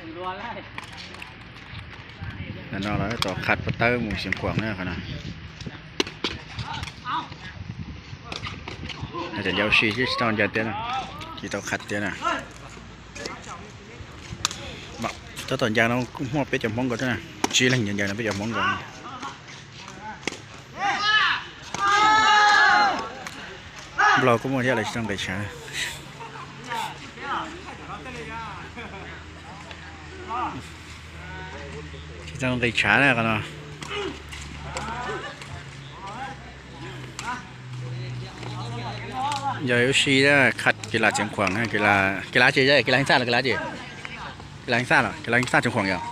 No lawv tau qham pov tawb mus Xeev Khuam na qhov no. Cov ncaws ua si tsis tau ncaws tiag na, tsis tau qham tiag na. Tab tom ncaws no kuj muaj peb cov Hmoob nkaus thiab na, tsib leeg ncaws no peb cov Hmoob nkaus. Nplog kuj muaj thiab, lawv tsis tau nqis tshav. Tsis tau nqis tshav na qhov no. Yog ua si khab kis las Xeev Khuam, kis las tsis, kis las Heev Xaj los kis las tsis, kis las Heev Xaj los kis las Heev Xaj Xeev Khuam yog.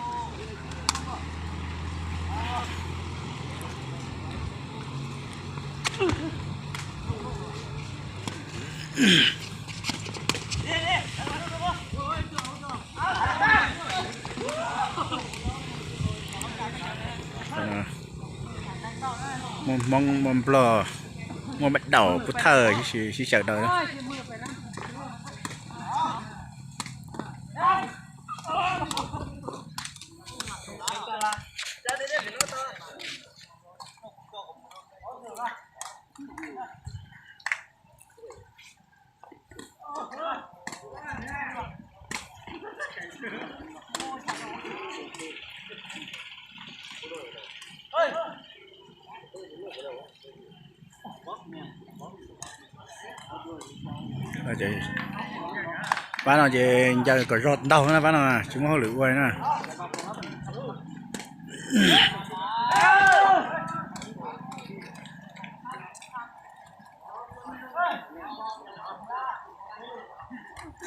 Muaj Hmoob muaj Nplog, muaj Maiv Daum Pub Thawj sib xyaw daws. Pab no ces ncaws kom zog ntaug na, pab no tsis muaj hauj lwm ua na.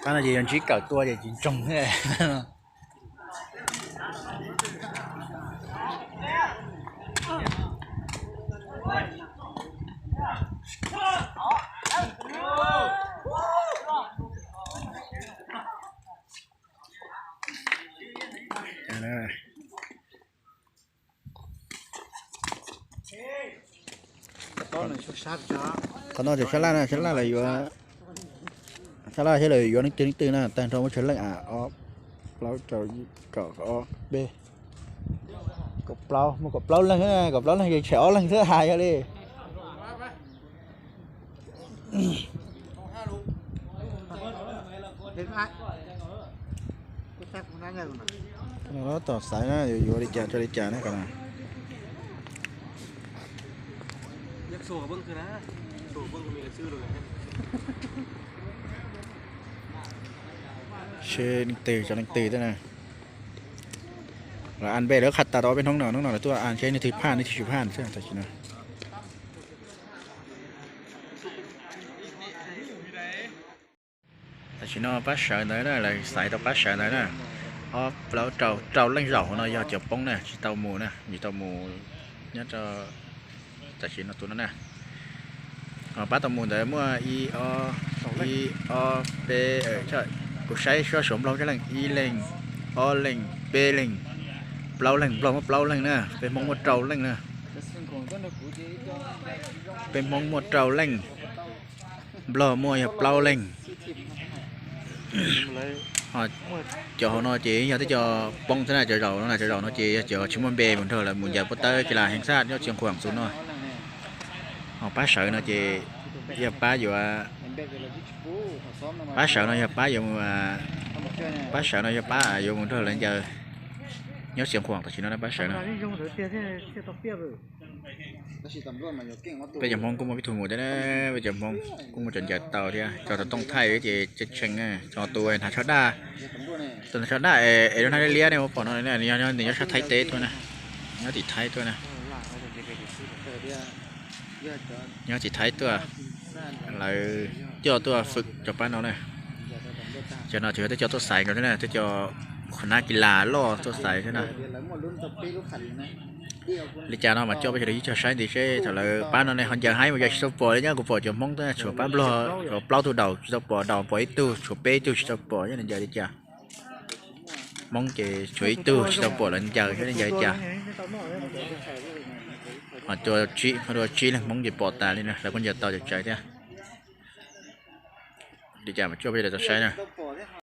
Pab no ces yog ntsib kawm tua ces tsis ntsoog thiab. Qhov no ces sab laj na, sab laj lawv yuav, sab laj thiab lawv yuav leej twg leej twg na, tag nrho muaj tsawg leej a, ob, plaub, rau, ib, kaum, ob, peb, kaum plaub, muaj kaum plaub leej, kaum plaub leej ces tshem ob leeg xwb hais yog li. Tab tom xaiv na, yuav yuav li cas rau li cas na. Seb leej twg tso leej twg thiab na. Lawv an npe lawv qhia tas tau ob peb hnub no, hnub no lawv tuaj an seb leej twg phaj leej twg tsis phaj xwb tam sim no. Tam sim no pab sawv ntawd na, lawv xaiv tau pab sawv ntawd na, ob plaub rau, rau leej zaum hauv no yog cov poob na, tsis tau mus na, tsis tau mus nyob rau tam sim no tus no na. Pab tau mus ntawd muaj ib, ob, ib, ob, peb, kuv saib suab suav nplog cov leej, ib leeg, ob leeg, peb leeg, plaub leeg, nplog muaj plaub leeg na, peb hmoob muaj rau leej na. Peb hmoob muaj rau leej, nplog muaj yog plaub leeg. Cov hauv no ces yog tej cov poob xwb na, cov zaum no na, cov zaum no ces yog cov tsis muaj npe mus nrog lawv mus ncaws pov tawb kis las heev xaj nyob Xeev Khuam xus no. Ho pab sawv no ces yog pab yuav, pab sawv no yog pab yuav, pab sawv no yog pab yuav mus nrog lawv ncaws nyob Xeev Khuam tam sim no na, pab sawv no. Peb cov hmoob kuj muaj peb tug mus thiab, peb cov hmoob kuj muaj cov ncaws tau thiab, cov tau tooj thaij ces tshee tshee, cov tus hnav tsho daj, tus hnav tsho daj es lub hnab liab liab ne, pom no nws nyob sab Thaib teb tuaj na, nyob tim Thaib tuaj na, nyob tim Thaib tuaj, lawv coj tuaj fwm cov pab no na. Cov no tsuas yog tej cov tuaj xaiv nkaus xwb na, tej cov hnav kis las loj tuaj xaiv xwb na. Li cas no mas coj peb sawv daws ib co saib nti seb thaum lawv pab no ne ho ncaws haib mus ncaws tsis tau pom li, nyob kuv pom cov hmoob tuaj tshuav pab nplog, tshuav plaub tug daus tsis tau pom, daus pom ib tug, tshuav peb tug tsis tau pom, nyob ncaws li cas. Hmoob ces tshuav ib tug tsis tau pom lawv ncaws, nyob ncaws li cas. Ho tua tsib, ho tua tsib leeg hmoob ces pom tas li na, lawv kuj ncaws tau cov tsawv thiab. Li cas mas coj peb sawv daws tau saib na.